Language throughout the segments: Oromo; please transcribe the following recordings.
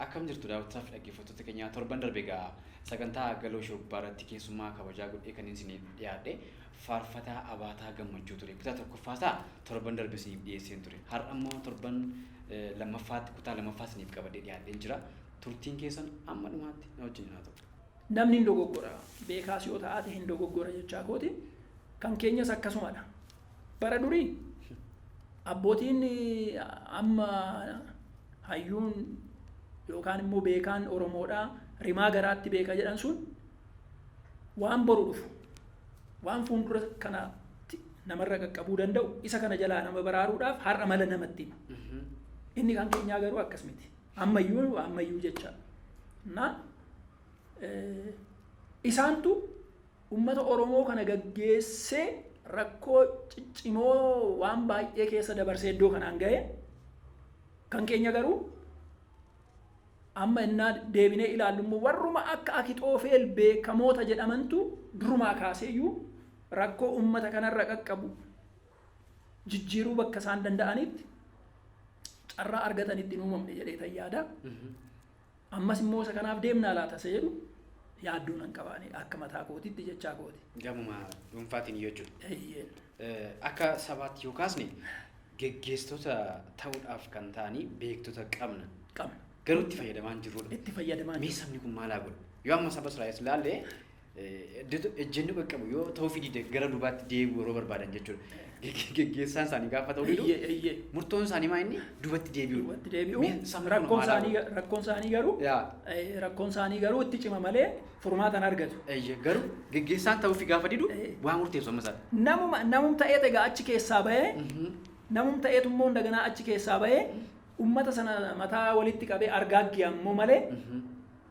Akkam jirtu daawwattootaa fi dhaggeeffattoota keenyaa? Torban darbe egaa sagantaa Galoo Shurrubbaa irratti keessummaa kabajaa godhee kan isiniif dhiyaadhe Faarfataa Abaataa Gammachuu ture. Kutaa tokkoffaa isaa torban darbe isiniif dhiyeesseen ture. Har'a immoo torban lammaffaatti kutaa lammaffaa isiniif qabadhee dhiyaadheen jira. Turtiin keessan amma dhumaatti na wajjin haa ta'u. Namni hin dogoggora. Beekaas yoo ta'aate hin dogoggora jechaa kooti. Kan keenyas akkasumadha. Bara durii abbootiin amma hayyuun yookaan immoo beekaan Oromoodhaa rimaa garaatti beeka jedhan sun waan boru dhufu, waan fuuldura kanatti namarra qaqqabuu danda'u, isa kana jalaa nama baraaruudhaaf har'a mala namatti hima. Inni kan keenyaa garuu akkas miti. Ammayyuu ammayyuu jecha. Na isaantu ummata Oromoo kana gaggeessee rakkoo ciccimoo waan baay'ee keessa dabarsee iddoo kanaan ga'e. Kan keenya garuu amma innaa deebinee ilaallu immoo warruma akka Akixoofeel beekamoota jedhamantu durumaa kaaseeyyuu rakkoo ummata kanarra qaqqabu jijjiiruu bakka isaan danda'anitti carraa argatanitti hin uumamne jedhee tan yaada. Ammas immoo isa kanaaf deemnaa laata isa jedhu yaaddoo nan qabaane akka mataa kootitti jechaa kooti. Gamuma dhuunfaatiin jechuudha. Eeyyeen. Akka sabaatti yoo kaasne geggeessitoota ta'uudhaaf kan ta'anii beektota qabna. Qabna. Garuu itti fayyadamaa hin jirrudha. Itti fayyadamaa Mee sabni kun maal haa godhu? Yoo amma saba Israa'el ilaalle ejjennoo qaqqabu yoo ta'uufii dide gara duubaatti deebi'uu yeroo barbaadan jechuudha. Geggeessaan isaanii gaafa ta'uu didu murtoon isaanii maa inni duubatti deebi'uudha. Duubatti deebi'u. Mee sabni kun Rakkoon maal haa isaanii godhu? Rakkoon isaanii garuu rakkoon isaanii garuu itti cima malee furmaata hin argatu. Eeyye, garuu geggeessaan ta'uufii gaafa didu waa murteessu amma isaan. Namuma namum ta'eet egaa achi keessaa bahee, namum ta'eetu immoo indaganaa achi keessaa bahee ummata sana mataa walitti qabee argaaggiya immoo malee,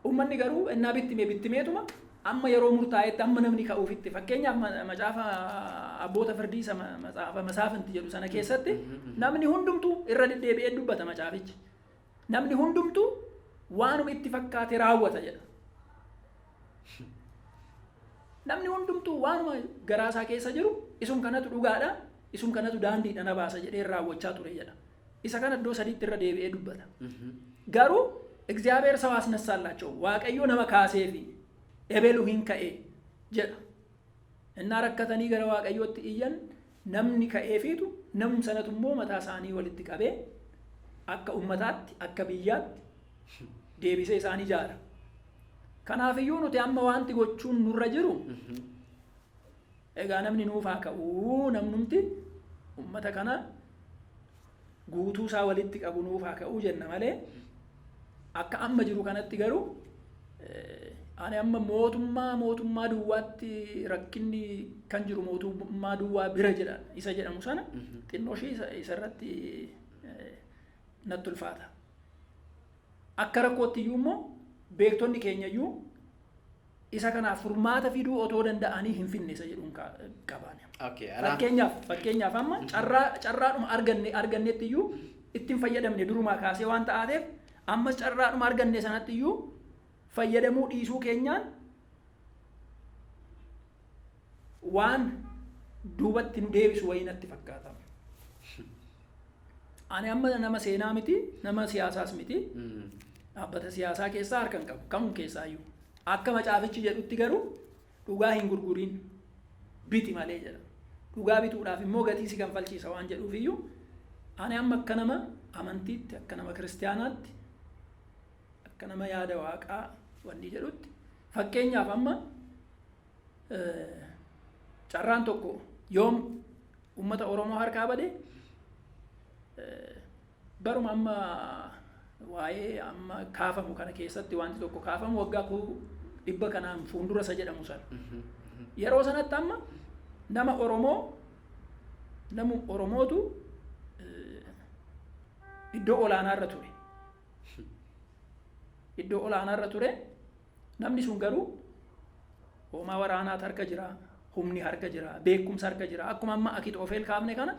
ummanni garuu ennaa bittime bittimeetuma amma yeroo murtaa'etti amma namni ka'uufitti. Fakkeenyaaf macaafa Abboota Firdii isa macaafa Masaafinti jedhu sana keessatti namni hundumtuu irra deddeebi'ee dubbata macaafichi. Namni hundumtuu waanuma itti fakkaate raawwata jedha. Namni hundumtuu waanuma garaa isaa keessa jiru isum kanatu dhugaadha, isum kanatu daandiidha na baasa jedhee raawwachaa ture jedha. Isa kana iddoo sadiitti irra deebi'ee dubbata. Garuu እግዚአብሔር ሰው አስነሳላቸው፣ Waaqayyo nama kaaseefi ebelu hin ka'e jedha. Innaa rakkatanii gara Waaqayyootti iyyan namni ka'eefiitu namum sanatu immoo mataa isaanii walitti qabee akka ummataatti akka biyyaatti deebisee isaan ijaara. Kanaafiyyuu nuti amma wanti gochuun nurra jiru egaa namni nuuf haa ka'uu, namnumti ummata kana guutuu isaa walitti qabu nuuf haa ka'uu jenna malee, akka amma jiru kanatti garuu ani amma mootummaa duwwaatti rakkinni kan jiru mootummaa duwwaa bira jedha isa jedhamu sana xinnoo ishee isarratti natti ulfaata. Akka rakkootti iyyuu immoo beektonni keenya iyyuu isa kanaaf furmaata fiduu otoo danda'anii hin finne isa jedhuun qabaan. Fakkeenyaaf amma carraadhuma argannetti iyyuu ittiin fayyadamne durumaa kaasee waan ta'aateef, ammas carraadhuma arganne sanatti iyyuu fayyadamuu dhiisuu keenyaan waan duubatti nu deebisu wayii natti fakkaata. Ani amma nama seenaa miti, nama siyaasaas miti. Dhaabbata siyaasaa keessaa harka hin qabu, kamuu keessaa iyyuu. Akka macaafichi jedhutti garuu dhugaa hin gurguriin, biti malee jedha. Dhugaa bituudhaaf immoo gatii si kanfalchiisa waan jedhuuf iyyuu ani amma akka nama amantiitti, akka nama kiristaanaatti, akka nama yaada Waaqaa wanni jedhutti, fakkeenyaaf amma carraan tokko yoom uummata Oromoo harkaa bade? Baruma amma waa'ee amma kaafamu kana keessatti wanti tokko kaafamu waggaa 100,000 kanaan fuuldura isa jedhamu sana. Yeroo sanatti amma nama Oromoo, namu Oromootu iddoo olaanaarra ture. Iddoo olaanaarra ture. Namni sun garuu hoomaa waraanaatu harka jira, humni harka jira, beekumsa harka jira. Akkuma amma Akixoofeel kaafne kana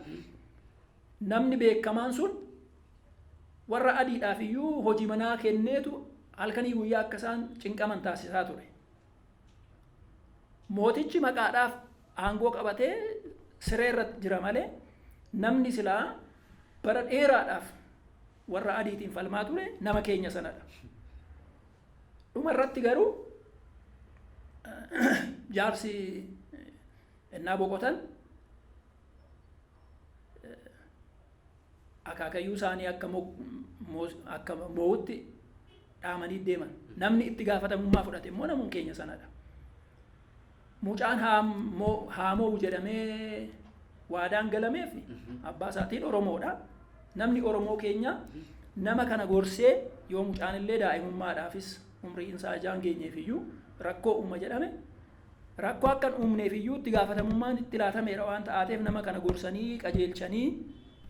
namni beekamaan sun warra adiidhaaf iyyuu hojii manaa kenneetu halkanii guyyaa akka isaan cinqaman taasisaa ture. Mootichi maqaadhaaf aangoo qabatee siree irratti jira malee namni silaa bara dheeraadhaaf warra adiitiin falmaa ture nama keenya sanadha. Dhuma irratti garuu jaarsi ennaa boqotan akaakayyuu isaanii akka moo'utti dhaamanii deeman. Namni itti gaafatamummaa fudhate immoo namuun keenya sanadha. Mucaan haa moo'u jedhamee waadaan galameef abbaa isaatiin Oromoodha. Namni Oromoo keenya nama kana gorsee yoo mucaan illee daa'imummaadhaafis umriin isaa ijaan geenyeef iyyuu rakkoo uuma jedhame rakkoo akka hin uumneef iyyuu itti gaafatamummaan itti laatameera waan ta'aateef nama kana gorsanii qajeelchanii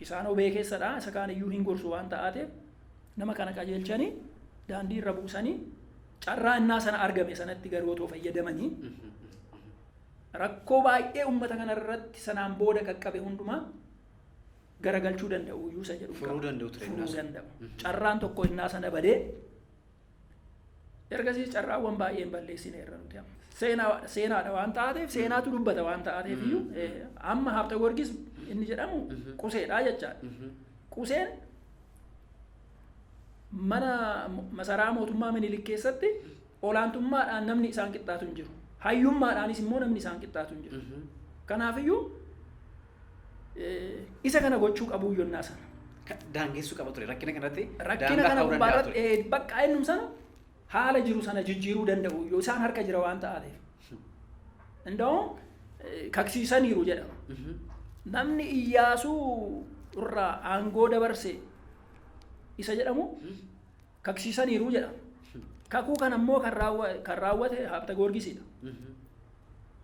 isaan obee keessadha isa kaan iyyuu hin gorsu waan ta'aateef nama kana qajeelchanii daandii irra buusanii carraa innaa sana argame sanatti garuu otoo fayyadamanii rakkoo baay'ee uummata kana irratti sanaan booda qaqqabe hundumaa garagalchuu danda'u iyyuu isa jedhu Furuu danda'u ture furuu danda'u. Carraan tokko innaa sana badee ergasii carraawwan baay'een balleessineerra nuti amma. Seenaadha waan taateef seenaatu dubbata waan taateef iyyuu amma Habta Gorgis inni jedhamu quseedha jechaadha. Quseen mana masaraa mootummaa Minilik keessatti olaantummaadhaan namni isaan qixxaatu hin jiru. Hayyummaadhaanis immoo namni isaan qixxaatu hin jiru. Kanaafiyyuu isa kana gochuu qabu yonnaa sana. Daangessuu qaba ture rakkina kanarratti. Rakkina kana gubbaarratti bakka ennum sana haala jiru sana jijjiiruu danda'u yoo isaan harka jira waan ta'ateef. Inda'uun kaksiisaniiru jedhama. Namni Iyyaasuu irraa aangoo dabarse isa jedhamu kaksiisaniiru jedhama. Kakuu kana immoo kan raawwate Habta Goorgisiidha.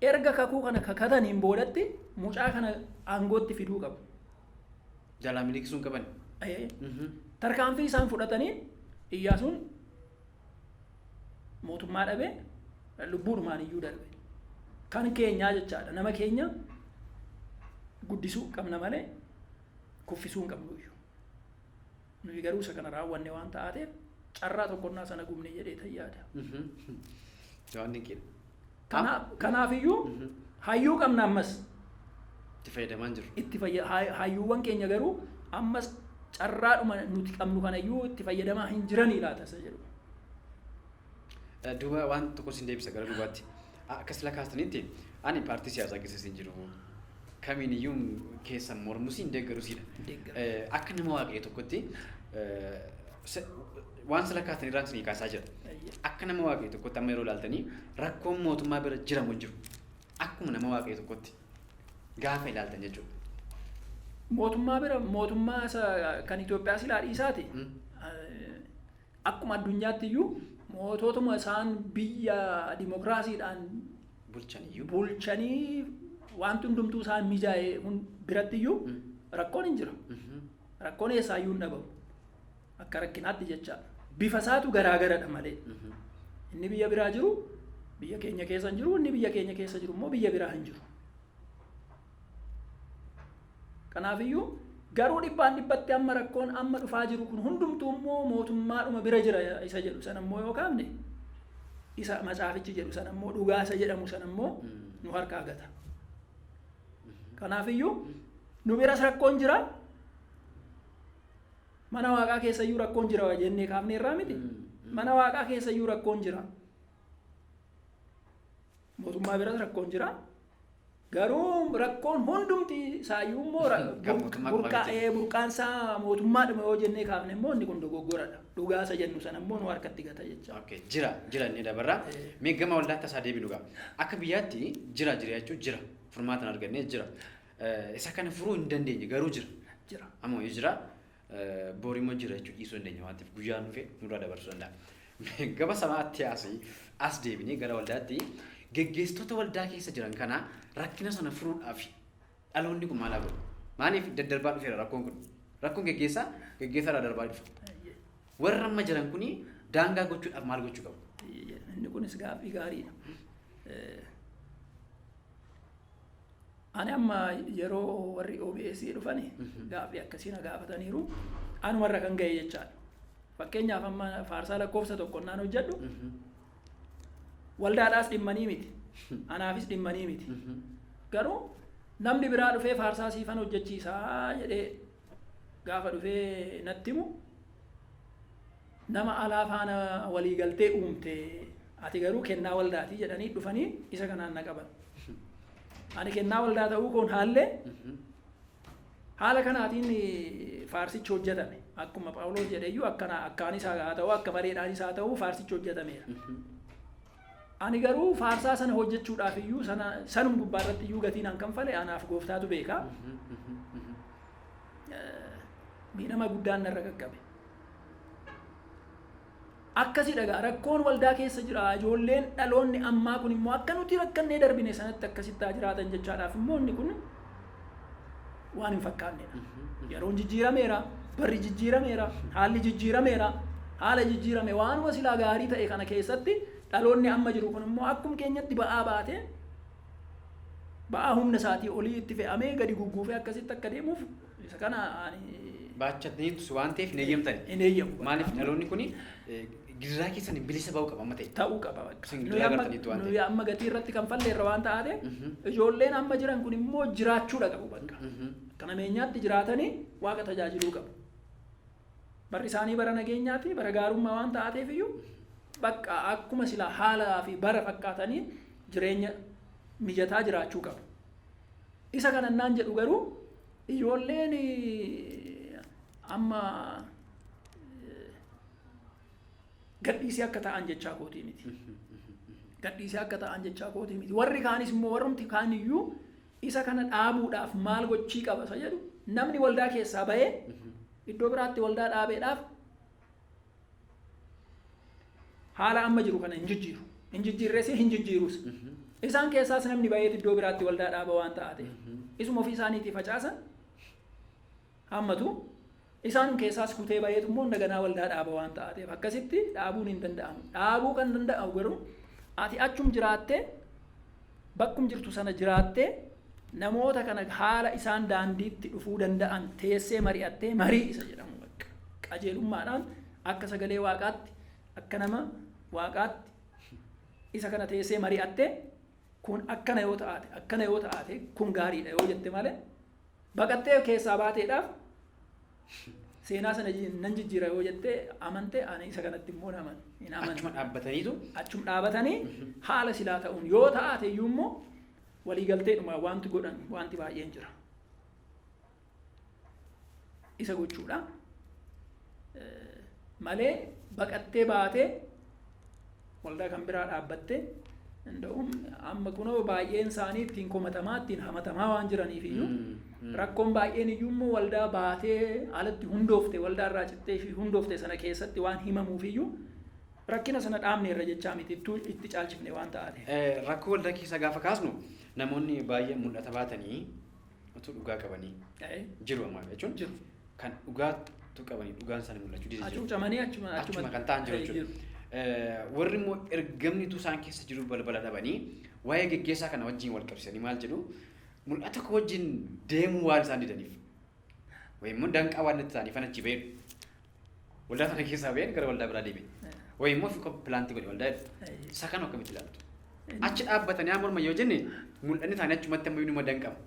Erga kakuu kana kakataniin boodatti mucaa kana aangootti fiduu qabu. Jalaa miliqsuu hin qaban. Tarkaanfii isaan fudhataniin Iyyaasuun mootummaa dhabee lubbuudhumaan iyyuu darbe. Kan keenyaa jechaadha. Nama keenya guddisuu qabna malee kuffisuu hin qabnu iyyuu. Nuyi garuu isa kana raawwanne waan ta'aateef carraa tokkonnaa sana gubne jedhee tayyaada. Waan dinqiidha. Kanaafiyyuu hayyuu qabna ammas. Itti fayyadamaa hin jiru. Itti hayyuuwwan keenya garuu ammas carraadhuma nuti qabnu kanayyuu itti fayyadamaa hin jiranii laata isa jedhu. Duuba waan tokko sin deebisa gara duubaatti. Akkas lakkaastanitti ani paartii siyaasaa keessa hin jiru. Kamiin iyyuu keessan mormus hin deeggarusidha. Akka nama waaqayyo tokkotti waan lakkaastanii irraan isinii kaasaa jira. Akka nama waaqayyo tokkotti amma yeroo ilaaltanii rakkoon mootummaa bira jiramu hin jiru. Akkuma nama waaqayyo tokkotti gaafa ilaaltan jechuudha. Mootummaa bira mootummaa isa kan Itoophiyaa silaa dhiisaati. Akkuma addunyaatti iyyuu moototuma isaan biyya dimokiraasiidhaan bulchanii wanti hundumtuu isaan mijaa'e biratti iyyuu rakkoon hin jiru. Rakkoon eessaayyuu hin dhabamu. Akka rakkinaatti jechaadha. Bifa isaatu garaagaradha malee. Inni biyya biraa jiru biyya keenya keessa hin jiru, inni biyya keenya keessa jiru immoo biyya biraa hin jiru. Kanaafiyyuu garuu dhibbaan dhibbatti amma rakkoon amma dhufaa jiru kun hundumtuu immoo mootummaadhuma bira jira isa jedhu sana immoo yoo kaafne isa macaafichi jedhu sana immoo dhugaa isa jedhamu sana immoo nu harkaa gata. Kanaafiyyuu nu biras rakkoon jira. Mana waaqaa keessayyuu rakkoon jira jennee kaafne irraa miti. Mana waaqaa keessayyuu rakkoon jira. Mootummaa biras rakkoon jira. Garuu rakkoon hundumti isaayyuu immoo burqaan isaa mootummaadhuma yoo jennee kaafne immoo inni kun dogoggoradha. Dhugaa isa jennu sana immoo nu harkatti gata jecha. Jira jira inni dabarra. Mee gama waldaatti isaa deebinu gaa. Akka biyyaatti jira jira jechuun jira. Furmaata hin arganne jira. Isa kana furuu hin dandeenye garuu jira. Jira. Ammoo jira. Boori immoo jira jechuun dhiisuu dandeenya waan ta'eef guyyaan dhufee nurraa dabarsuu danda'a. Gaba samaatti as deebinee gara waldaatti geggeessitoota waldaa keessa jiran kana rakkina sana furuudhaaf dhaloonni kun maal haa godhu? Maaliif daddarbaa dhufeera rakkoon kun? Rakkoon geggeessaa geggeessaarraa darbaa dhufa. Warra amma jiran kuni daangaa gochuudhaaf maal gochuu qabu? Inni kunis gaaffii gaariidha. Ani amma yeroo warri OBS dhufani gaaffii akkasii na gaafataniiru anumarra kan ga'e jechaadha. Fakkeenyaaf amma faarsaa lakkoofsa tokko naan hojjedhu waldaadhaas dhimmanii miti. Anaafis dhimmanii miti. Garuu namni biraa dhufee faarsaa siifan hojjechiisaa jedhee gaafa dhufee natti himu Nama alaa faana waliigaltee uumte, ati garuu kennaa waldaatii jedhanii dhufanii isa kanaan na qaban. Ani kennaa waldaa ta'uu koon haallee haala kanaatiin faarsichi hojjetame. Akkuma Phaawulos jedheyyuu akkana akkaanis haa ta'u, akka mareedhaanis haa ta'u, faarsichi hojjetameera. Ani garuu faarsaa sana hojjechuudhaaf iyyuu sana sanum gubbaa irratti iyyuu gatiin an kanfale anaaf gooftaatu beeka. Miidhama guddaan narra qaqqabe. Akkasii dhagaa rakkoon waldaa keessa jira. Ijoolleen dhaloonni ammaa kun immoo akka nuti rakkannee darbine sanatti akkasitti haa jiraatan jechaadhaaf immoo inni kun waan hin fakkaannedha. Yeroon jijjiirameera, barri jijjiirameera, haalli jijjiirameera. Haala jijjiirame waanuma silaa gaarii ta'e kana keessatti dhaloonni amma jiru kun immoo akkum keenyatti ba'aa baatee, ba'aa humna isaatii olii itti fe'amee gadi gugguufee akkasitti akka deemuuf isa kana ani Baachataniitu waan ta'eef hin eeyyamtani. Hin eeyyamu. Maaliif dhaloonni kun gidiraa keessan bilisa ba'uu qaba amma ta'e. Ta'uu qaba bakka. Isin Nuyi gidiraa amma gartaniitu waan nuyi ta'eef. amma gatii irratti kan falleerra waan taate, ijoolleen amma jiran kun immoo jiraachuudha qabu bakka. Akka nameenyaatti jiraatanii Waaqa tajaajiluu qabu. Barri isaanii bara nageenyaati, bara gaarummaa waan taateef iyyuu bakka akkuma silaa haalaa fi bara fakkaatanii jireenya mijataa jiraachuu qabu. Isa kana naan jedhu garuu ijoolleen amma gadhiisee akka ta'an jechaa kootii miti. Gadhiisee akka ta'an jechaa kootii miti. Warri kaanis immoo, warrumti kaan iyyuu isa kana dhaabuudhaaf maal gochii qaba isa jedhu, namni waldaa keessaa bahee iddoo biraatti waldaa dhaabeedhaaf haala amma jiru kana hin jijjiiru. Hin jijjiirres, hin jijjiirus. Isaan keessaas namni baheet iddoo biraatti waldaa dhaaba waan ta'ateef. Isuma ofii isaaniitii facaasan hammatu. Isaan keessaas kutee baheetu immoo daganaa waldaa dhaaba waan ta'ateef akkasitti dhaabuun hin danda'amu. Dhaabuu kan danda'amu garuu ati achum jiraattee, bakkum jirtu sana jiraattee, namoota kana haala isaan daandiitti dhufuu danda'an teessee mari'attee, marii isa jedhamu bakka qajeelummaadhaan, akka sagalee Waaqaatti, akka nama Waaqaatti isa kana teessee mari'attee, kun akkana yoo ta'aate, akkana yoo ta'aate kun gaariidha yoo jette malee, baqattee keessaa baateedhaaf seenaa sana nan jijjiira yoo jette amante, ani isa kanatti immoo hin amanu. Achuma dhaabbataniitu. Achum dhaabatanii haala silaa ta'uun yoo ta'aate iyyuu immoo waliigalteedhuma wanti godhan wanti baay'een jira. Isa gochuudha. Malee baqattee baatee waldaa kan biraa dhaabbattee danda'uun amma kunoo baay'een isaanii ittiin komatamaa, ittiin hamatamaa waan jiraniif iyyuu, rakkoon baay'een iyyuu immoo waldaa baatee alatti hundoofte, waldaa irraa cittee fi hundoofte sana keessatti waan himamuuf iyyuu rakkina sana dhaabne irra jechaa miti, itti caalchifne waan ta'ateef. Rakkoo waldaa keessaa gaafa kaasnu namoonni baay'een mul'ata baatanii utuu dhugaa qabanii jiru amma jechuun Jiru. Kan dhugaatu qabanii dhugaan isaanii mul'achuu dide jiru. Hacuucamanii achuma Achuma kan ta'an jiru jechuudha. Warri immoo ergamni utuu isaan keessa jiru balbala dhabanii waa'ee geggeessaa kana wajjin wal qabsiisanii maal jedhu, mul'ata koo wajjin deemuu waan isaan didaniif. Wayi immoo danqaa waan itti ta'aniif achi ba'eedhu. Waldaa sana keessaa ba'een gara waldaa biraa deeme. Wayi immoo fi plant godhe waldaa jedhu. Isa kana akkamitti ilaaltu? Achi dhaabbatanii haa morman yoo jenne, mul'anni isaanii achumatti ammayyuu numa danqama.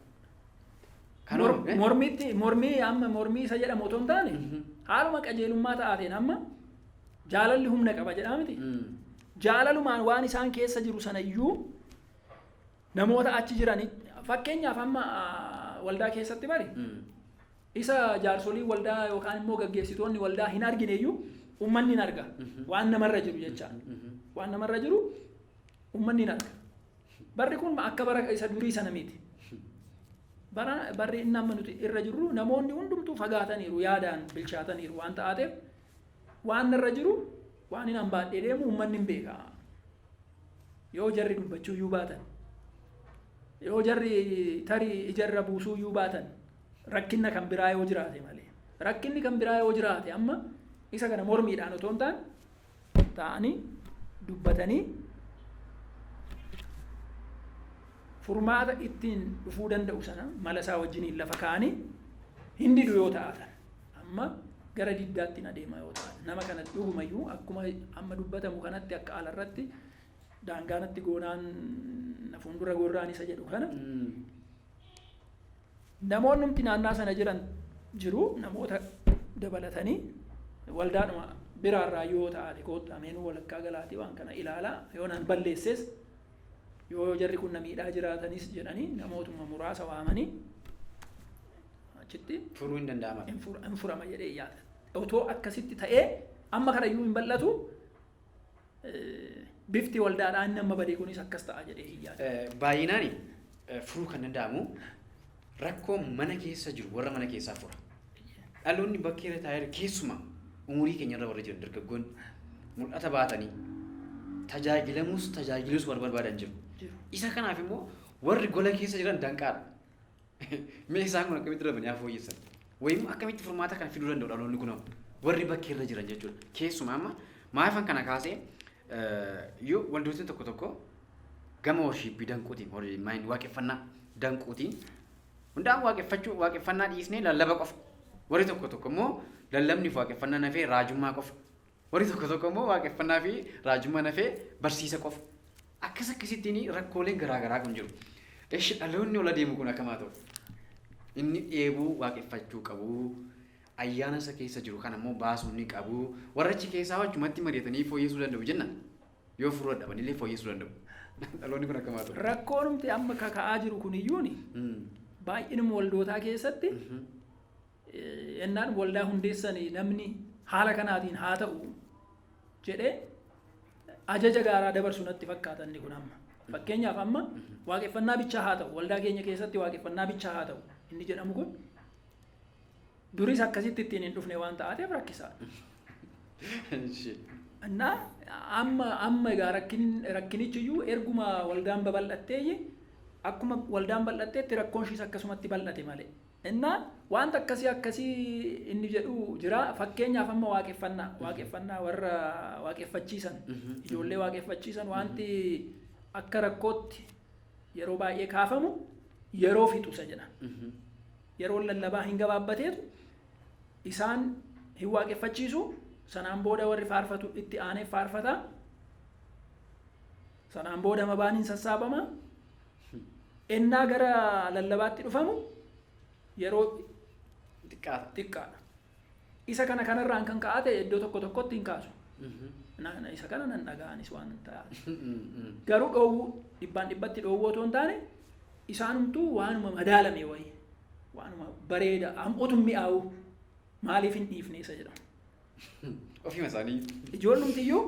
Kanuma, Mormitti mormii amma mormii isa jedhamu otoo hin taane, haaluma qajeelummaa ta'aateen amma jaalalli humna qaba jedhaa miti. Jaalalumaan waan isaan keessa jiru sana iyyuu namoota achi jiranii, fakkeenyaaf amma waldaa keessatti bari isa jaarsoliin waldaa yookaan immoo gaggeessitoonni waldaa hin argine iyyuu uummanni hin arga. Waan namarra jiru jecha. Waan namarra jiru uummanni hin arga. Barri kun akka bara isa durii sana miti. Bara barri inni amma nuti irra jirru namoonni hundumtuu fagaataniiru, yaadaan bilchaataniiru waan ta'aateef, waan irra jiru, waan hin hambaadhee deemu uummanni hin beeka. Yoo jarri dubbachuu iyyuu baatan, yoo jarri tarii ijarra buusuu iyyuu baatan, rakkinna kan biraa yoo jiraate malee. Rakkinni kan biraa yoo jiraate amma isa kana mormiidhaan otoo hin taane ta'anii dubbatanii furmaata ittiin dhufuu danda'u sana mala isaa wajjiniin lafa kaa'anii hin didu yoo ta'atan, amma gara diddaatti hin adeema yoo ta'an, nama kana dhugumayyuu akkuma amma dubbatamu kanatti akka alarratti daangaanatti goonaan na fuuldura gorraan isa jedhu kana, namoonni naannaa sana jiran jiru, namoota dabalatanii waldaadhuma Biraarraa yoo taate koottaa meenuu walakkaa galaatii waan kana ilaalaa, yoo nan balleesses, yoo jarri kun na miidhaa jiraatanis jedhanii namootuma muraasa waamanii achitti Furuu hin danda'ama. Hin furama jedhee yaada. Otoo akkasitti ta'ee amma kanayyuu hin bal'atu, bifti waldaadhaa inni amma badee kunis akkas ta'a jedhee hin yaadu. Baay'inaan furuu kan danda'amu rakkoo mana keessa jiru warra mana keessaa fura. Dhaloonni bakkee irra taa'ee jiru, keessumaa umurii keenya irra warra jiran dargaggoonni mul'ata baatanii tajaajilamus tajaajiluus warra barbaadan jiru. Jiru. Isa kanaaf immoo warri gola keessa jiran danqaadha. Mee isaan kun akkamitti darbanii haa fooyyessan? Wayimmoo akkamitti furmaata kana fiduu danda'u dhaloonni kun warri bakkee irra jiran jechuudha. Keessumaa amma maafan kana kaasee, yoo waldootni tokko tokko gama worshipii danquutiin, warri maayin waaqeffannaa danquutiin hundaan waaqeffachuu waaqeffannaa dhiisnee lallaba qofa. Warri tokko tokko immoo lallabni fi waaqeffannaa nafee raajummaa qofa. Warri tokko tokko immoo waaqeffannaa fi raajummaa nafee barsiisa qofa. Akkas akkasittiin rakkooleen garaa garaa kun jiru. Eshi dhaloonni ol adeemu kun akkam haa ta'u? Inni dheebuu waaqeffachuu qabu. Ayyaana isa keessa jiru kana immoo baasuu ni qabu. Warra achi keessaa achumatti mari'atanii fooyyessuu danda'u jenna. Yoo furuu dadhaban illee fooyyessuu danda'u. Dhaloonni kun akkam haa ta'u? Rakkoonumti amma kaka'aa jiru kuniyyuuni baay'inuma waldootaa keessatti ennaan waldaa hundeessanii namni haala kanaatiin haa ta'u jedhee ajaja gaaraa dabarsu natti fakkaata inni kun amma. Fakkeenyaaf amma waaqeffannaa bichaa haa ta'u, waldaa keenya keessatti waaqeffannaa bichaa haa ta'u inni jedhamu kun duris akkasitti ittiin hin dhufne waan ta'ateef rakkisaadha. Innaa amma egaa rakkinichiyyuu erguma waldaan babal'attee, akkuma waldaan bal'atteetti rakkoon ishiis akkasumatti bal'ate malee. Innaa wanta akkasii akkasii inni jedhu jira. Fakkeenyaaf amma waaqeffannaa warra waaqeffachiisan, ijoollee waaqeffachiisan, wanti akka rakkootti yeroo baay'ee kaafamu yeroo fixu isa jedha. Yeroon lallabaa hin gabaabbateetu isaan hin waaqeffachiisu, sanaan booda warri faarfatu itti aanee faarfata, sanaan booda mabaan hin sassaabama, ennaa gara lallabaatti dhufamu yeroo Xiqqaata. xiqqaadha. Isa kana kanarraan kan ka'aa ta'e iddoo tokko tokkotti hin kaasu. Isa kana nan dhaga'anis waan ta'a. Garuu dhoowwuu dhibbaan dhibbatti dhoowwuu otoo hin taane, isaanumtuu waanuma madaalame wayii, waanuma bareeda otuma mi'aawu maaliif hin dhiifne isa jedhamu. Ofiima isaanii. Ijoollumtiyyuu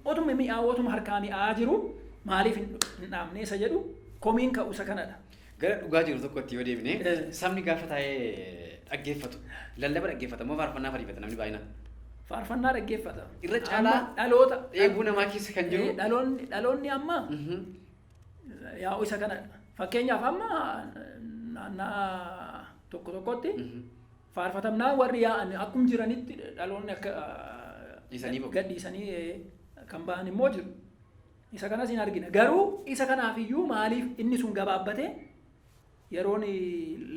otuma mi'aawu, otuma harkaa mi'aawaa jiru maaliif hin dhaabne isa jedhu komiin ka'u isa kanadha. Gara dhugaa jiru tokkotti yoo deebine, sabni gaafa taa'ee dhaggeeffatu lallaba dhaggeeffata moo faarfannaa fariifata namni baay'inaan? Faarfannaa dhaggeeffata. Irra caalaa Amma dhaloota dheebuu namaa keessa kan jiru. Dhaloonni amma yaa'u isa kanadha. Fakkeenyaaf amma naannaa tokko tokkotti faarfatamnaa warri yaa'an akkum jiranitti dhaloonni akka Dhiisanii ba'u. gadhiisanii kan ba'an immoo jiru. Isa kanas hin argina. Garuu isa kanaaf iyyuu maaliif inni sun gabaabbate, yeroon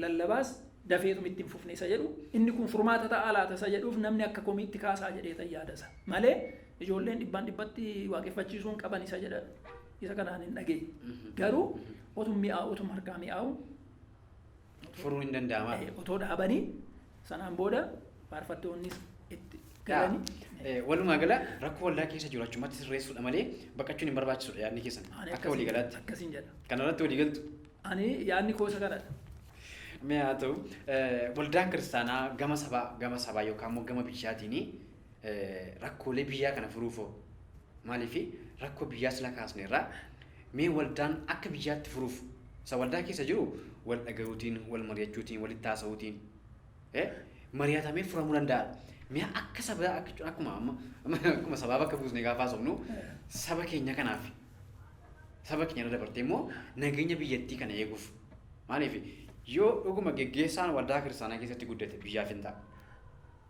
lallabaas dafeetum itti hin fufne isa jedhu, inni kun furmaata ta'a laata isa jedhuuf namni akka komiitti kaasaa jedhee yaadasa. Malee ijoolleen dhibbaan dhibbatti waaqeffachiisuun qaban isa jedha isa kanaan hin dhageenye. Garuu otum mi'aawu, otum harkaa mi'aawu Furuun hin danda'ama. Otoo dhaabanii sanaan booda faarfattoonnis itti galanii. Walumaa gala rakkoo waldaa keessa jiru achumatti sirreessuudha malee baqachuun hin barbaachisudha yaadni keessan Ani akka waliigalaatti. Akkasiin jedha. Kanarratti walii galtu. Ani yaadni koo isa kanadha. Mee haa ta'u, waldaan kiristaanaa gama sabaa yookaan immoo gama biyyaatiin rakkoolee biyyaa kana furuufoo, maaliif rakkoo biyyaa sila kaasne irraa, mee waldaan akka biyyaatti furuuf isa waldaa keessa jiru wal dhaga'uutiin, wal mari'achuutiin, walitti haasa'uutiin mari'atamee furamuu danda'a. Mee akka sabaa akkuma amma akkuma sabaa bakka buusnee gaafa haasofnu, saba keenya kanaaf, saba keenya irra dabartee immoo nageenya biyyattii kana eeguuf, maaliif yoo dhuguma geggeessaan waldaa kiristaanaa keessatti guddate biyyaaf hin ta'a.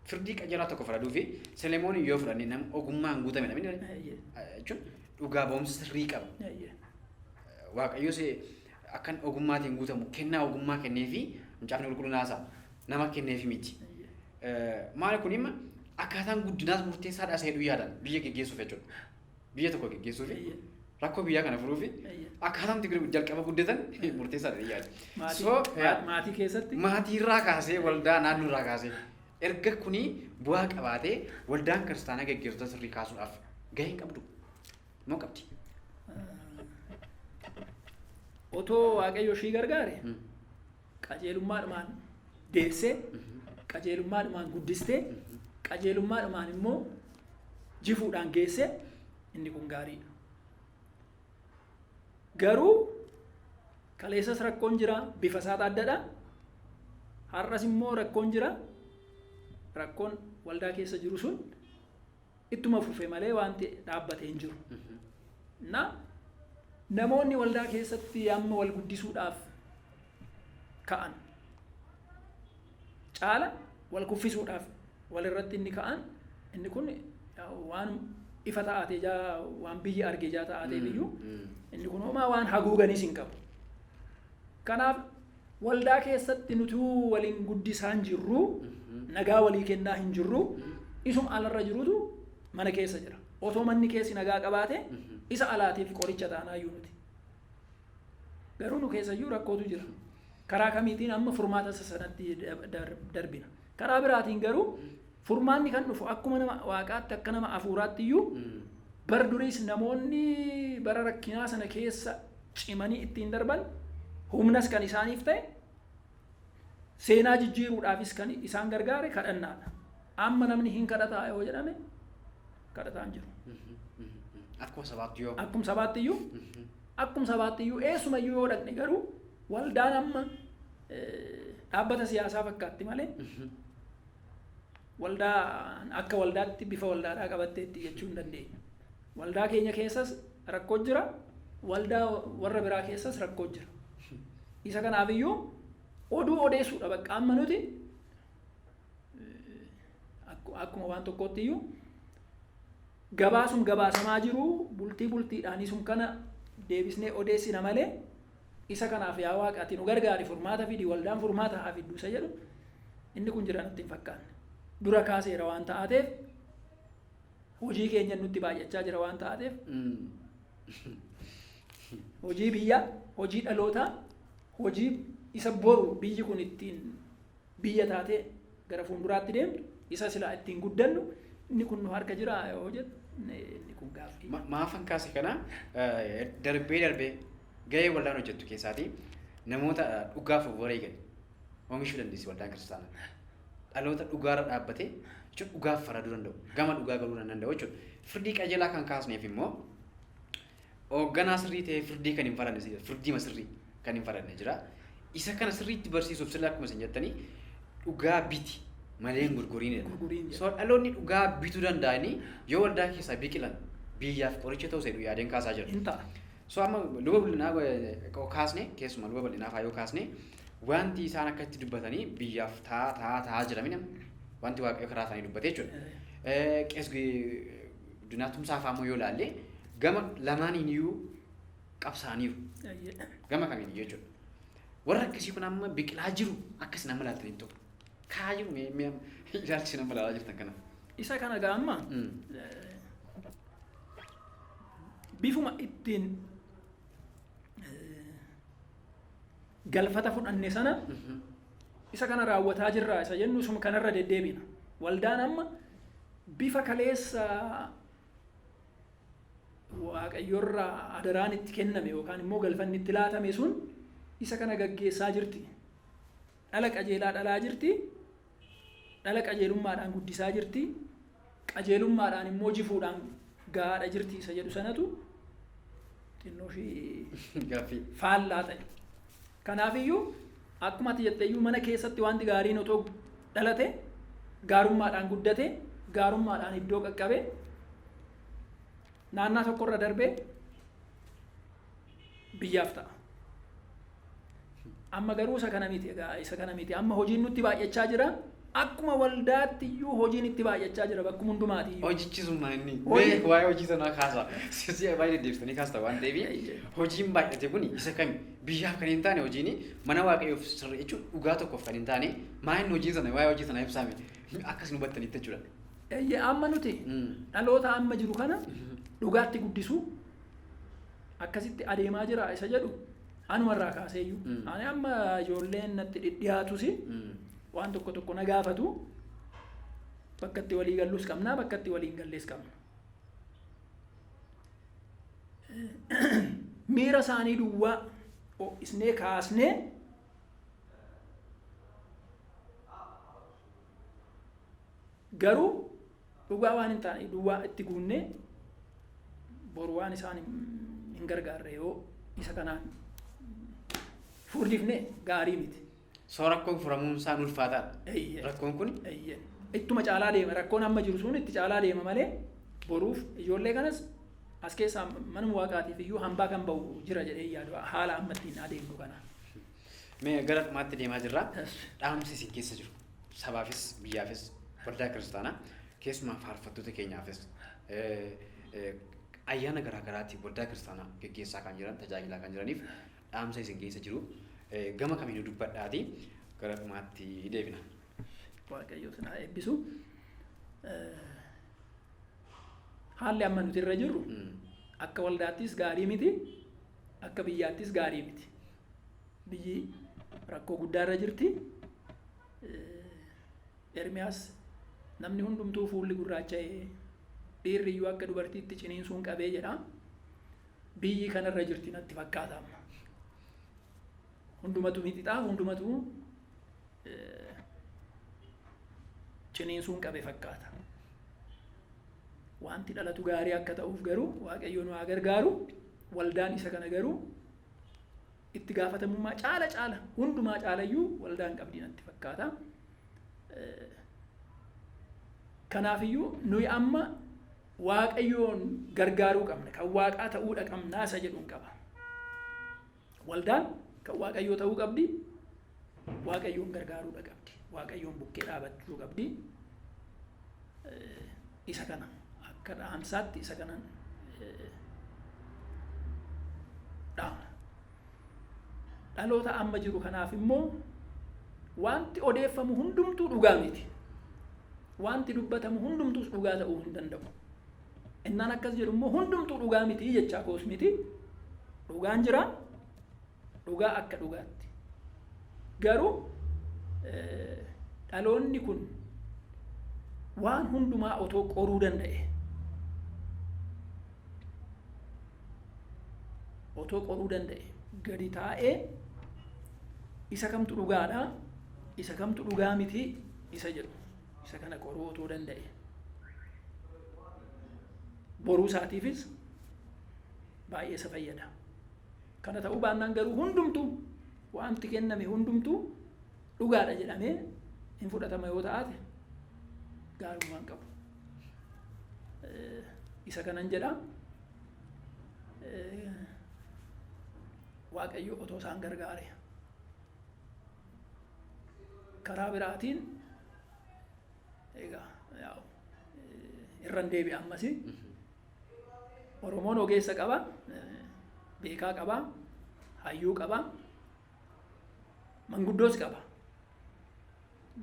Firdii qajeelaa tokko faraduu fi Selemoon yoo fudhanne nama ogummaan guutame namni jechuun dhugaa ba'umsa sirrii qaba. Waaqayyos akkan ogummaatiin guutamu kennaa ogummaa kenneefi, Macaafni Qulqulluun haasa'a, nama kenneefi miti. Maali kun imma akkaataan guddinaas murteessaadha isa jedhu yaadan biyya geggeessuuf jechuudha. Biyya tokko geggeessuuf, rakkoo biyyaa kana furuuf akkaataan itti jalqaba guddatan murteessaadha yaada. Maatii, So maatii keessatti. Maatii irraa kaasee, waldaa naannoo irraa kaasee. Erga kuni bu'aa qabaatee waldaan kiristaanaa geggeessitoota sirrii kaasuudhaaf gahee hin qabdu. Moo qabdi? Otoo Waaqayyo ishii gargaare qajeelummaadhumaan deessee, qajeelummaadhumaan guddistee, qajeelummaadhumaan immoo jifuudhaan geessee, inni kun gaariidha. Garuu kaleessas rakkoon jira, bifa isaatu addadha. Har'as immoo rakkoon jira. Rakkoon waldaa keessa jiru sun ittuma fufe malee wanti dhaabbatee hin jiru. Na namoonni waldaa keessatti amma wal guddisuudhaaf ka'an caala wal kuffisuudhaaf walirratti inni ka'an, inni kun waan ifa ta'aatee jaa, waan biyyi argee jaa ta'aatee iyyuu, inni kun homaa waan haguuganiis hin qabu. Kanaaf waldaa keessatti nuti waliin guddisaa hin jirru, nagaa walii kennaa hin jirru, isuma alarra jirutu mana keessa jira. Otoo manni keessi nagaa qabaate isa alaatiif qoricha taanaayyuu nuti. Garuu nu keessayyuu rakkootu jira. Karaa kamiitiin amma furmaata isa sanatti darbina? Karaa biraatiin garuu furmaanni kan dhufu akkuma nama waaqaatti, akka nama hafuuraatti iyyuu, bar duriis namoonni bara rakkinaa sana keessa cimanii ittiin darban, humnas kan isaaniif ta'e, seenaa jijjiiruudhaafis kan isaan gargaare kadhannaadha. Amma namni hin kadhataa yoo jedhame, kadhataa hin jiru. Akkuma sabaatti yoo. Akkuma sabaatti iyyuu eessumayyuu yoo dhaqne garuu waldaan amma dhaabbata siyaasaa fakkaatti malee waldaa akka waldaatti bifa waldaadhaa qabatteetti jechuu hin dandeenya. Waldaa keenya keessas rakkoo jira, waldaa warra biraa keessas rakkoo jira. Isa kanaaf iyyuu oduu odeessuudha bakka amma nuti akkuma waan tokkootti iyyuu gabaasum gabaasamaa jiru, bultii bultiidhaan isum kana deebisnee odeessina malee, isa kanaaf yaa Waaqa ati nu gargaari, furmaata fidi, waldaan furmaata haa fiddu isa jedhu, inni kun jira natti hin fakkaanne. Dura kaaseera waan ta'ateef, hojii keenya nutti baay'achaa jira waan ta'ateef, hojii biyyaa, hojii dhalootaa, hojii isa boru biyyi kun ittiin biyya taatee gara fuulduraatti deemtu, isa silaa ittiin guddannu, inni kun nu harka jira yoo jedhu, inni kun gaaffii. Maafan kaase kana, darbee darbee gahee waldaan hojjettu keessaatii namoota dhugaaf of wareegan oomishuu dandeessi waldaan kiristaanaa. Dhaloota dhugaarra dhaabbatee jechuun dhugaaf faraduu danda'u, gama dhugaa galuu danda'u jechuudha. Firdii qajeelaa kan kaasneef immoo hoogganaa sirrii ta'ee firdii kan hin faranne, firdii sirrii kan hin faranne jira. Isa kana sirriitti barsiisuuf sirrii akkuma isin jettanii dhugaa biti malee hin gurguriin. Gurguriin jedha. So dhaloonni dhugaa bituu danda'anii yoo waldaa keessaa biqilan biyyaaf qoricha ta'uu seedhu yaadeen kaasaa jira. Hin ta'a. So amma luba bal'inaa kaasne, keessumaa luba bal'inaa faa yoo kaasne, wanti isaan akkatti dubbatanii biyyaaf taa taa taa jira mina wanti Waaqayyo karaa isaanii dubbate jechuudha. Qees Guddinaa Tumsaa fa'aa immoo yoo ilaalle, gama lamaaniin iyyuu qabsaaniiru. Gama kamiin iyyuu jechuudha. Warra akkasii kun amma biqilaa jiru akkas nama ilaaltanii tokko. Kaa jiru mee mee ilaalchi nama ilaalaa jirtan kana. Isa kana gaa amma bifuma ittiin galfata fudhanne sana isa kana raawwataa jirra isa jennu suma kanarra deddeebina. Waldaan amma bifa kaleessa Waaqayyorraa adaraan itti kenname yookaan immoo galfanni itti laatame sun isa kana gaggeessaa jirti. Dhala qajeelaa dhalaa jirti. Dhala qajeelummaadhaan guddisaa jirti. Qajeelummaadhaan immoo jifuudhaan gahaadha jirti isa jedhu sanatu xinnoo ishii Gaaffii. faallaa ta'e. Kanaafiyyuu akkuma ati jetteeyyuu mana keessatti wanti gaariin otoo dhalate, gaarummaadhaan guddate, gaarummaadhaan iddoo qaqqabe, naannaa tokkorra darbee biyyaaf ta'a. Amma garuu isa kana miti, egaa isa kana miti. Amma hojiin nutti baay'achaa jira. Akkuma waldaatti iyyuu hojiin itti baay'achaa jira bakkuma hundumaati iyyuu. Hojichisummaa inni. Hojii- Mee waa'ee hojii sanaa kaasa. Si'a baay'ee deddeebistanii kaasta waan ta'eef, hojiin baay'ate kun isa kami? Biyyaaf kan hin taane, hojiin mana Waaqayyoof sirrii jechuun dhugaa tokkoof kan hin taane, maa inni hojiin sana, waa'ee hojii sanaa ibsaame akkas nu hubattanitti jechuudha. Eeyyee, amma nuti dhaloota amma jiru kana dhugaatti guddisuu akkasitti adeemaa jira isa jedhu anumarraa kaaseeyyuu. Ani amma ijoolleen natti dhidhiyaatus waan tokko tokko na gaafatu. Bakka itti walii gallus qabna, bakka itti walii hin galles qabna. Miira isaanii duwwaa ho'isnee kaasnee garuu dhugaa waan hin taane duwwaa itti guunnee boru waan isaan hin gargaarre yoo isa kanaan furdifne gaarii miti. Soo rakkoon furamuun isaan ulfaataadha. Eeyyee. Rakkoon kun Eeyyee. Ittuma caalaa deema rakkoon amma jiru sun itti caalaa deema malee boruuf ijoollee kanas as keessaa manuma waaqaatiif iyyuu hambaa kan ba'u jira jedhee yaadu haala amma ittiin adeemnu kana. Mee gara dhumaatti deemaa jirra. Yes. Dhaamsi isin keessa jiru sabaafis biyyaafis waldaa kiristaanaa keessumaa faarfattoota keenyaafis ayyaana garaa garaatiin waldaa kiristaanaa geggeessaa kan jiran tajaajilaa kan jiraniif dhaamsa isin keessa jiru gama kamiinuu dubbadhaati gara dhumaatti deebina. Waaqayyo isin haa eebbisu. Haalli amma nuti irra jirru akka waldaattis gaarii miti, akka biyyaattis gaarii miti. Biyyi rakkoo guddaa irra jirti. Ermiyaas namni hundumtuu fuulli gurraacha'ee dhiirri iyyuu akka dubartiitti ciniinsuun qabee jedha. Biyyi kanarra jirti natti fakkaata amma. Hundumatu mixixaa, hundumatu ciniinsuun qabe fakkaata. Wanti dhalatu gaarii akka ta'uuf garuu Waaqayyo nu haa gargaaru. Waldaan isa kana garuu itti gaafatamummaa caala caala hundumaa caalayyuu waldaan qabdi natti fakkaata. Kanaafiyyuu nuyi amma Waaqayyoon gargaaruu qabna. Kan Waaqaa ta'uudha qabnaa isa jedhuun qaba. Waldaan kan Waaqayyoo ta'uu qabdi. Waaqayyoon gargaaruudha qabdi. Waaqayyoon bukkee dhaabachuu qabdi. Isa kana akka dhaamsaatti isa kanan dhaama. Dhaloota amma jiru kanaaf immoo wanti odeeffamu hundumtuu dhugaa miti. Wanti dubbatamu hundumtuus dhugaa ta'uu hin danda'u. Innaan akkas jedhu immoo hundumtuu dhugaa miti jechaa koos miti. Dhugaan jira. Dhugaa akka dhugaatti. Garuu dhaloonni kun waan hundumaa otoo qoruu danda'e otoo qoruu danda'e gadi taa'ee isa kamtu dhugaadha isa kamtu dhugaa miti isa jedhu isa kana qoruu otoo danda'e boruu isaatiifis baay'ee isa fayyada. Kana ta'uu baannaan garuu hundumtuu wanti kenname hundumtuu dhugaadha jedhamee hin fudhatama yoo ta'ate gaarummaan qabu. Isa kanan jedha. Waaqayyo otoo isaan gargaare. Karaa biraatiin egaa yaa'u irran deebi'a ammas. Oromoon ogeessa qaba, beekaa qaba, hayyuu qaba, manguddoos qaba.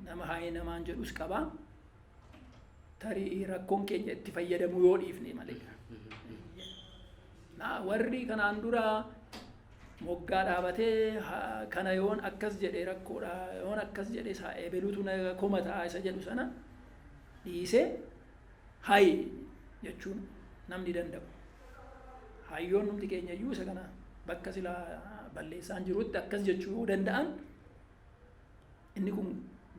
Nama haayee namaan jedhus qaba. Tarii rakkoon keenya itti fayyadamuu yoo dhiifne malee. Warri kanaan dura moggaa dhaabatee kana yoon akkas jedhe rakkoodha, yoon akkas jedhe isaa ebeluutu na komataa isa jedhu sana dhiisee hayi jechuun namni danda'u. Hayyoon numti keenya iyyuu isa kana bakka silaa balleessaan jirutti akkas jechuu yoo danda'an inni kun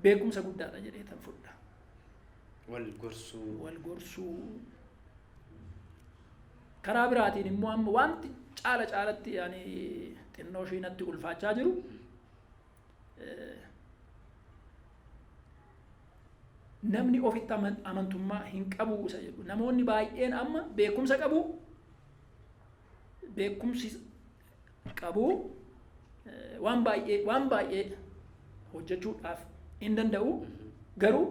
beekumsa guddaadha jedhee tan fudha. Wal gorsuu. Wal gorsuu. Karaa biraatiin immoo amma wanti caala caalatti yani xinnoo ishii natti ulfaachaa jiru namni ofitti amantummaa hin qabu isa jedhu. Namoonni baay'een amma beekumsa qabu, beekumsi qabu waan baay'ee hojjechuudhaaf hin danda'u. Garuu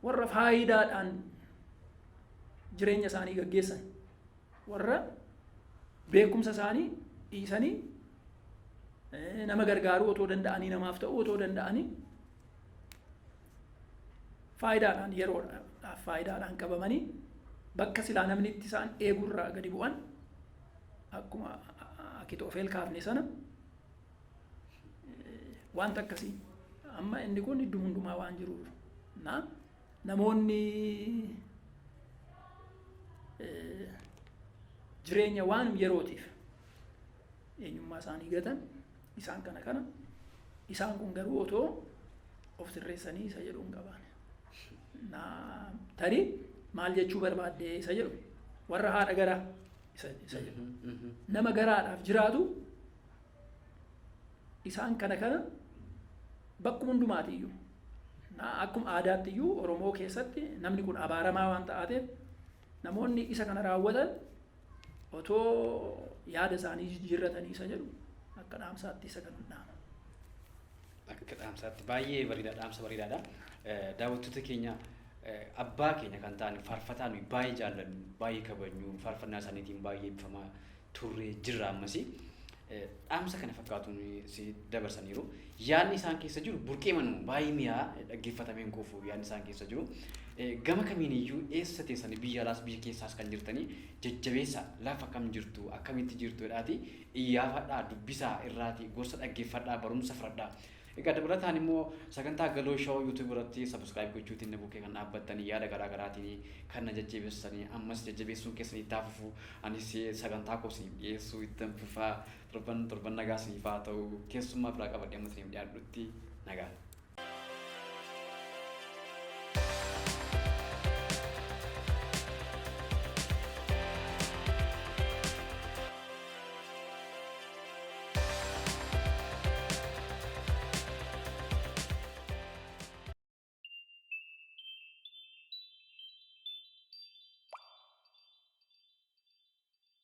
warra faayidaadhaan jireenya isaanii gaggeessan, warra beekumsa isaanii dhiisanii nama gargaaruu otoo danda'anii, namaaf ta'uu otoo danda'anii faayidaadhaan yeroodhaaf faayidaadhaan qabamanii bakka silaa namni itti isaan eegurraa gadi bu'an akkuma Akitoofel kaafne sana wanta akkasii amma inni kun iddoo hundumaa waan jiruuf na Namoonni jireenya waan yerootiif eenyummaa isaanii gatan isaan kana kana isaan kun garuu otoo of sirreessanii isa jedhu hin qabaane. Tarii maal jechuu barbaadde isa jedhu warra haadha garaa isa jedhu. Nama garaadhaaf jiraatu isaan kana kana bakkuma hundumaati iyyuu akkuma aadaatti iyyuu Oromoo keessatti namni kun abaaramaa waan ta'ateef namoonni isa kana raawwatan otoo yaada isaanii jijjiirratanii isa jedhu akka dhaamsaatti isa kan dhaama. Akka dhaamsaatti baay'ee bareedaa, dhaamsa bareedaadha. Daawwattoota keenya, abbaa keenya kan ta'an faarfataa nuyi baay'ee jaallannu, baay'ee kabajnu, faarfannaa isaaniitiin baay'ee eebbifamaa turree jirra ammasii. Dhaamsa kana fakkaatu si dabarsaniiru. Yaadni isaan keessa jiru burqee manu baay'ee mi'aa, dhaggeeffatamee hin quufu yaadni isaan keessa jiru. Gama kamiin iyyuu eessa teessanii, biyya alaas biyya keessaas kan jirtanii, jajjabeessa, lafa kam jirtu, akkamitti jirtu jedhaati iyyaafadhaa, dubbisaa, irraati gorsa dhaggeeffadhaa, barumsa fudhadhaa. Egaa dabalataan immoo sagantaa Galoo Show YouTube irratti subscribe gochuutiin na bukkee kan dhaabbattanii, yaada garaa garaatiin kan na jajjabeessanii, ammas jajjabeessuun keessanii itti hafuuf anis sagantaa koo isiniif dhiyeessuu ittan fufaa. Torban torban nagaa isiniif haa ta'u. Keessummaa biraa qabadhee amma isiniif dhiyaadhutti nagaa.